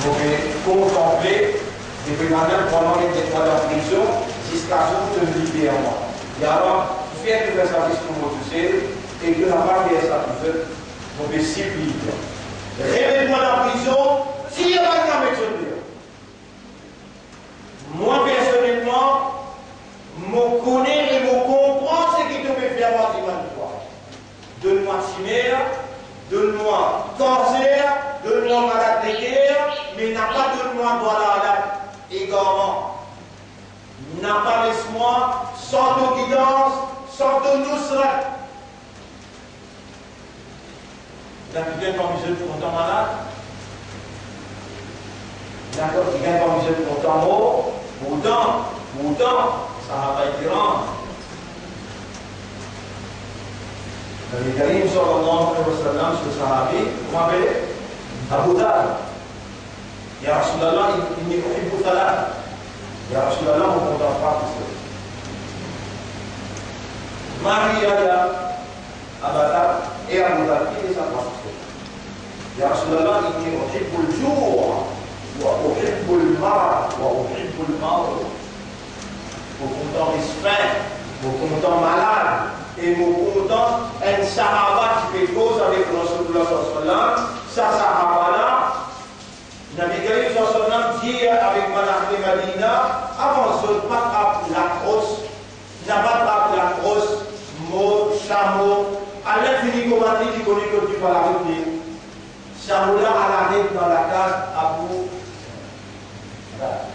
Mo pe kontanple, depi bann la pran mwa enn de twa dan prizon, ziska zour to liber mwa. Ya Rab, fer to fer sa zis pou mo tousel, e to napa fer sa pou zot, mo pe sipliye twa. Remet mwa dan prizon, tir bann la, met zot deor. Mwa personelman, mo kone e mo konpran seki to pe fer mwa dimann twa. Donn mwa timer, donn mwa kanser, donn mwa malad leker, me napa donn mwa dalalat, egarman. Napa les mwa san to gidans, san to nousrat. Ena kikenn parmi zot kontan malad? Ena kikenn parmi zot kontan mor? Pourtan, pourtan, sahaba kiram. Nabi Karim sallallahu alayhi wa sallam, so sahabi, kouma apele? Abu Dhar. Ya Rasulallah, in-, inni uhibbu thalatha. Ya Rasulallah, mo kontan twa kiksoz. Mariya, ya Aba Dhar, e Abu Dhar, ki de sa twa kiksoz? Ya Rasulallah, inni uhibbul ju'a, wa uhibbul marad, wa uhibbul mawt. Mo kontan res fin, mo kontan malad, e mo kontan enn sahaba ki pe koz avek Rasoulillah sallallahu alayhi wa sallam. Sa sahaba la, Nabi Karim sallallahu alayhi wa sallam dir avek bann ahle Madina, avan zot pa trap lakros, napa trap lakros, mo, samo, al fini komann li ki kone kot li pou al aret li. Samo la al aret dan lakaz Abu Dhar.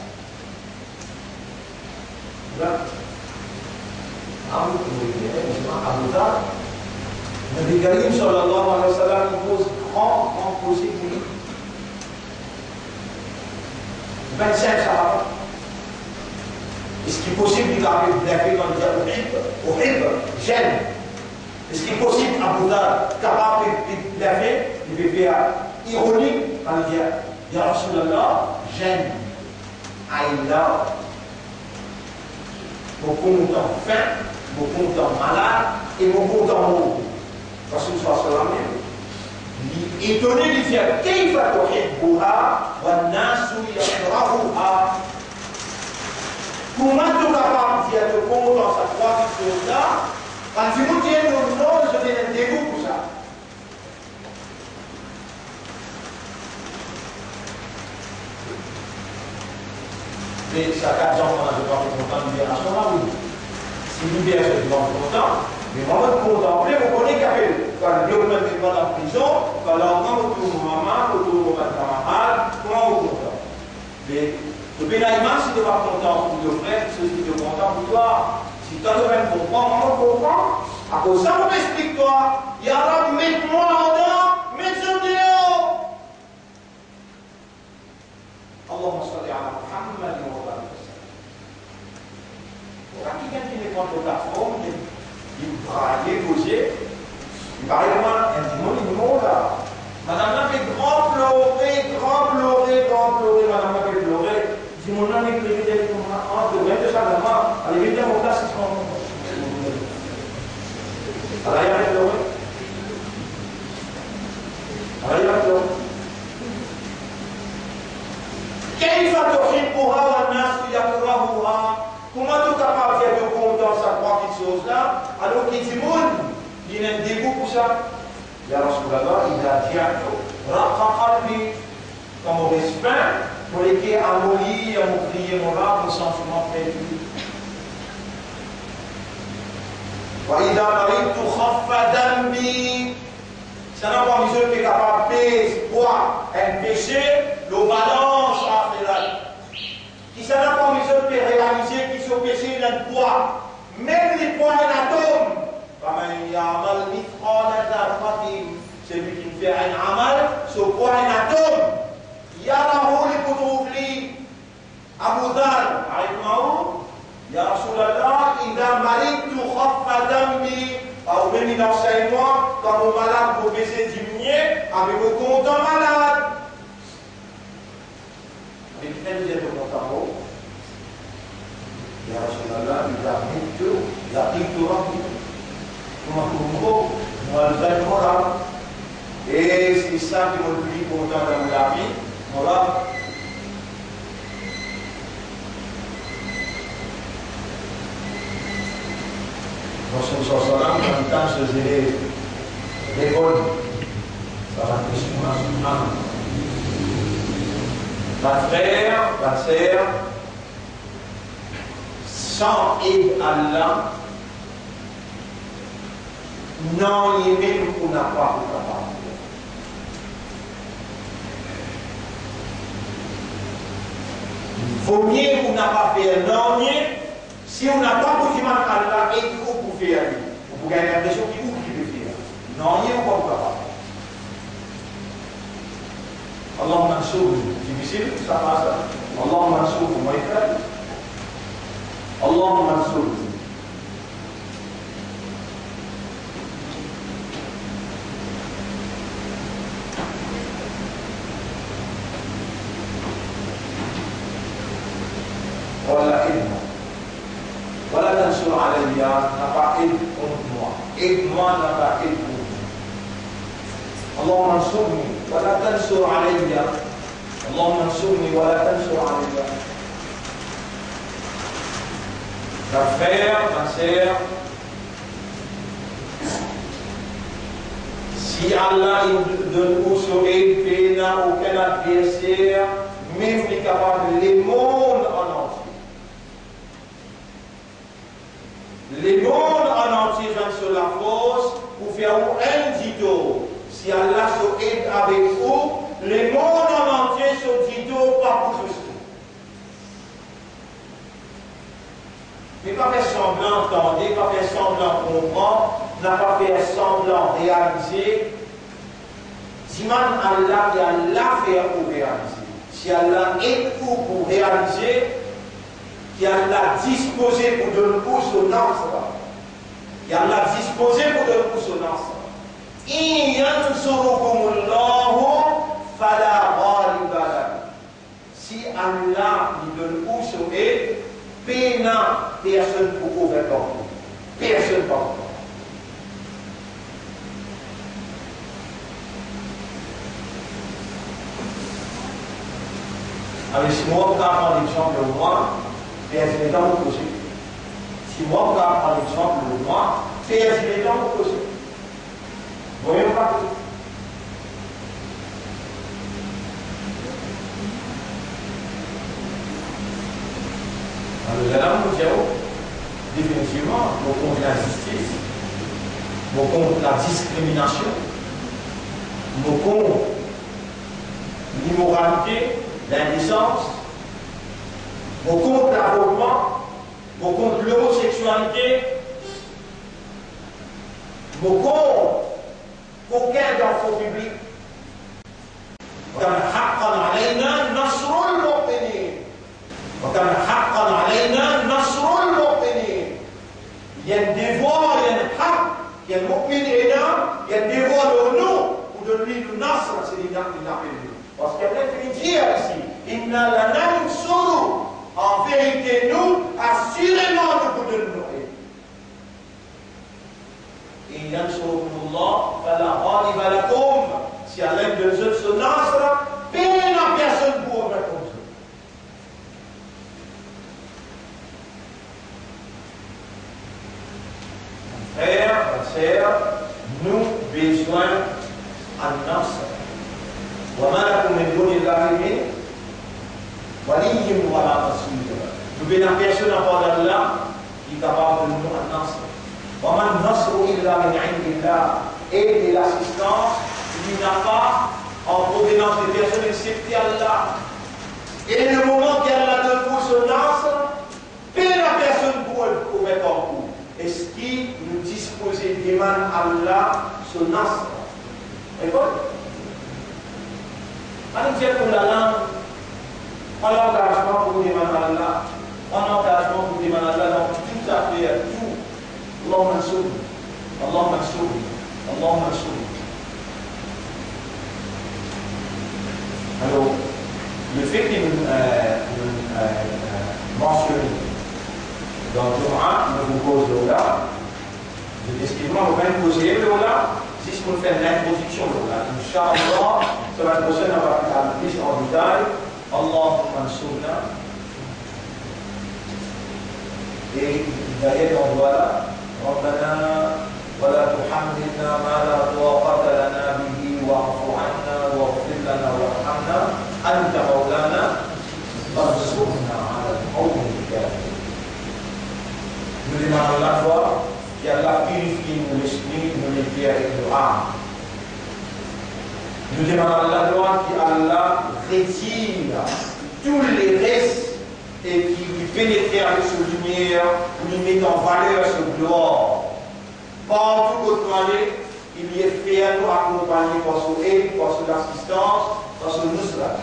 Abu, Abu Dhar. Nabi Karim sallallahu alayhi wa sallam, li poz gran, gran koze pou li. Vinn sahaba. Eski posib li kapav blefe kan li dir uhib, uhib, j'aime? Eski posib Abu Dhar kapav blefe, li pe fer ironi kan li dir Ya Rasulallah, j'aime, I love. Mo kontan fin, mo kontan malad, e mo kontan mor. Rasoul sallallahu alayhi wa sallam, li etone, li dir, "Kayfa tuhibbuha wan nasu yakrahuha?" Kouma to kapav dir to kontan sa trwa kiksoz la, kan dimoun dir non, non, zot ena degou pou sa? Me sa kat zanfan la, zot pa pou kontan, li dir, "Aster la, wi, si li personn pa pou kontan, me mwa, mo kontan." Apre, mo kone ki apel, kan li okenn dimoun dan prizon, kan larzan mo trouv mo mama, mo trouv mo bann kamarad, kouma mo kontan? Me to pena imaz si to pa kontan pou to frer, seki to kontan pou twa. Si twa to pa'nn konpran, mwa, mo konpran. Akoz sa, mo pe explik twa, ya Rab, met mwa andan, met zot deor. Allahumma salli ala Muhammad wa barik wa sallim. Ora kikenn ki nepot platform, li, li braye koze, li parey kouma enn dimoun, li mor la. Madam la pe gran plore, gran plore, gran plore, madam la pe plore. Dimoun la, li plore, li dir, "Kouma, an, to mem to sa, mama, ale vinn dan mo klas, si." Ala, li pe plore. Ala, li pe plore. Kayfa tuhibbuha wan nasu yakrahuha? Kouma to kapav dir to kontan sa trwa kiksoz la, alor ki dimoun, li ena degou pou sa? Ya Rasulallah, idha ju'tu raqqa qalbi. Kan mo res fin, mo leker amoli, mo kriye mo Rab, mo santi mwa perdi. Wa idha maridtu khaffa dhanbi. Kisannla parmi zot pe kapav pez pwa enn pese lor balans axirat? Kisannla parmi zot pe realize ki so pese ena enn pwa, mem li pwa enn atom? Faman ya'mal mithqala dharratin, selwi ki fer enn amal so pwa enn atom, yarahu, li pou trouv li. Abu Dhar, arete mwa ou, ya Rasulallah, idha maridtu khaffa dhanbi, ou mem inn ansegn mwa, kan mo malad, mo pese diminie, abe mo kontan malad. Abe kifer li dir to kontan mor? Ya Rasulallah, idha mittu laqitu Rabbi. Kouma mo mor, mo al zwenn mo Rab. E se sa ki mo pli kontan dan mo lavi, mo Rab. Rasoul sallallahu alayhi wa sallam, kan li tann so zelev lekol, sa bann kestion la, subhanallah. Bann frer, bann ser, san ed Allah, nanye mem ou napa pou kapav fer. Vomie ou napa fer nanye, si ou napa pou dimann Allah ed ou pou fer li. Ou pou gagn linpresion ki ou ki pe fer. Nanye ou pa pou kapav. Allahumma ansurni. Difisil, sa pa sa. Allahumma ansurni. Mwa, li fer. Allahumma ansurni. Qala ed mwa. Wala tansur alayya, napa ed kont mwa. Ed mwa, napa ed kont mwa. Allahumma ansurni, wala tansur alayya. Allahumma ansurni, wala tansur alayya. Bann frer, bann ser, si Allah inn donn ou so ed, pena okenn adverser mem li kapav, lemond an antie. Lemond an antie zwenn so lafors pou fer ou enn ditor. Si Allah so ed avek ou, lemond an antie so ditor pa pou tous ou. Me pa fer sanblan tande, pa fer sanblan konpran, napa fer sanblan realize. Dimann Allah ki Allah fer ou realize. Si Allah ed ou pou realize, ki Allah dispoze pou donn ou so nasr, ki Allah dispoze pou donn ou so nasr. In yansurkumullahu fala ghaliba lakum. Allah, li donn ou so ed, pena personn pou konvink ou. Personn pa pou. Alor, si mwa pou kapav pran lexanp lor mwa, perdi letan mo koze. Si mwa pou kapav pran lexanp lor mwa, perdi letan mo koze. Voyons pas. Alor, lerla mo dir ou, definitivman, mo kont lazistis, mo kont ladiskriminasion, mo kont limoralite, lindesans, mo kont lavortman, mo kont lomoseksualite, mo kont kokin dan fo piblik. Wa kana haqqan alayna nasrul mu'minin. Wa kana haqqan alayna nasrul mu'minin. Li enn devwar, li enn hak, ki enn mu'min ena, li enn devwar lor nou pou donn li nou nasr, se li ki apel nou. Parski Bondie finn dir isi, inna lanansuru, an verite nou, asireman nou pou donn nou ed. In yansurkumullah fala ghaliba lakum. Si Allah donn zot so nasr, pena personn pou konvink zot. Frer, ser, nou bezwin an-nasr. Wa ma lakum min dunillahi min waliyyin wa la nasir. Nou pena personn apar Allah ki kapav donn nou an-nasr. Wa man nasru illa min indillah. Ed e lasistans, li napa an provenans de personn exsepte Allah. E lemoman ki Allah donn ou so nasr, pena personn pou konvink ou. Eski nou dispoze demann Allah so nasr? Reponn. Anou dir kouma lalang, pran langazman pou demann Allah, pran langazman pou demann Allah dan tou zafer, tou. Allahumma ansurni, Allahumma ansurni, Allahumma ansurni. Alor, lefet ki nou, eh, nou, eh, eh, mansione dan Juma, nou koz lor la, Eskiz mwa, mo pa'nn koze lor la, zis pou fer lintrodiksion lor la. Inshallah, semenn prosenn, nou va al plis an detay. Allahumma ansurna. E dayer dan dwa la, Rabbana wa la tuhammilna ma la taqata lana bihi wa'fu anna waghfir lana warhamna anta maulana fansurna alal qawmil kafirin. Nou demann Allah ki Allah pirifie nou lespri, nou leker ek nou am. Nou demann Allah ki Allah retir tou le res e ki li penetre avek so limier pou li met an valer so glwar. Partou kot nou ale, ki li fer nou akonpagne par so ed, par so lasistans, par so nusra.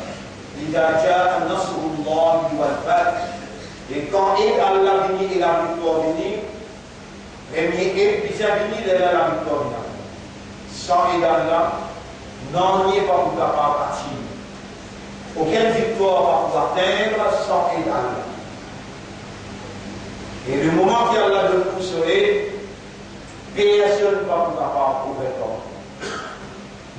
Iza jaa nasrullahi wal fath. E kan ed Allah vini e laviktwar vini, premie ed bizin vini, lerla laviktwar vini. San ed Allah, nanye pa pou kapav atir. Okenn viktwar pa pou atenn san ed Allah. E lemoman ki Allah donn ou so ed, personn pa pou kapav konvink ou.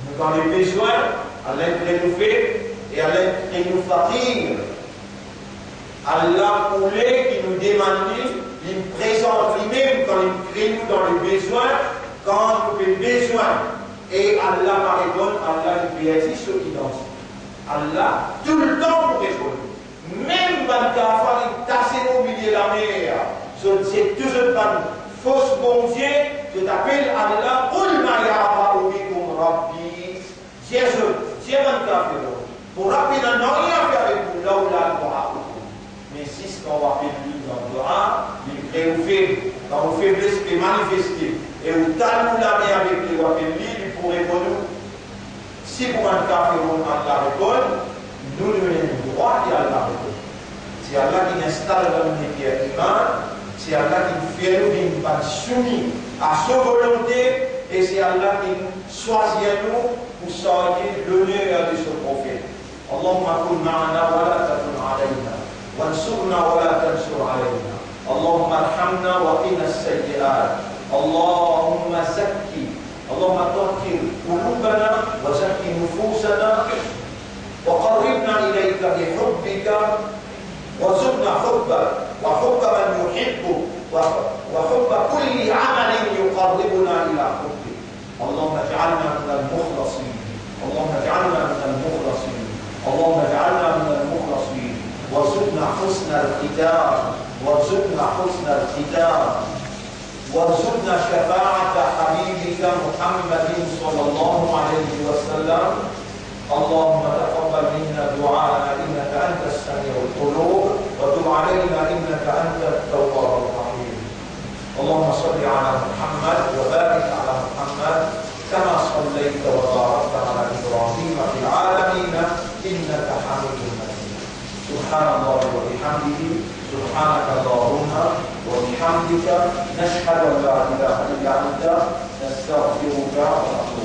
Nou dan le bezwin, Allah inn kree nou feb e Allah inn kree nou fakir. Allah oule ki nou demann li, li prezant limem kan li kree nou dan le bezwin, kan nou pe bezwin. E Allah pa reponn, Allah li perdi so idantite. Allah toultan pou reponn. Mem bann kafar ki tase o milie lamer, zot zet tou zot bann fos bondie, zot apel Allah, "Qul ma ya'ba'u bikum Rabbi." Dir zot, dir bann kafar, "Mo Rab pena nanye a fer avek nou, lawla du'a'ukum." Me zis kan ou apel li dan dua, li kree ou feb. Kan ou febles pe manifeste, e ou tann ou lame avek li, ou apel li, li pou reponn ou. Si pou bann kafir Allah reponn, nou, nou ena drwa ki Allah reponn. Se Allah ki instal dan nou leker iman, se Allah ki fer nou vinn bann soumi a so volonte, e se Allah ki swazir nou pou sarye loner de so profet. Allahumma kun ma'ana wa la takun انصرنا ولا تنصر علينا. اللهم ارحمنا وقنا السيئات. اللهم زكي، اللهم طهر قلوبنا وزكي نفوسنا وقربنا إليك بحبك وارزقنا حبك وحب من يحبك وح-، وحب كل عمل يقربنا إلى حبك. اللهم اجعلنا من المخلصين. اللهم اجعلنا من المخلصين. اللهم اجعلنا من المخلصين. وارزقنا حسن الختام. وارزقنا حسن الختام. وارزقنا شفاعة حبيبك محمد صلى الله عليه وسلم. اللهم تقبل منا دعاءنا إنك أنت السميع القلوب، وتب علينا إنك أنت التواب الرحيم. اللهم صل على محمد وبارك على محمد كما صليت وباركت على إبراهيم في العالمين إنك حميد مجيد. سبحان الله وبحمده، سبحانك اللهم وبحمدك، نشهد أن لا إله إلا أنت، نستغفرك ونتوب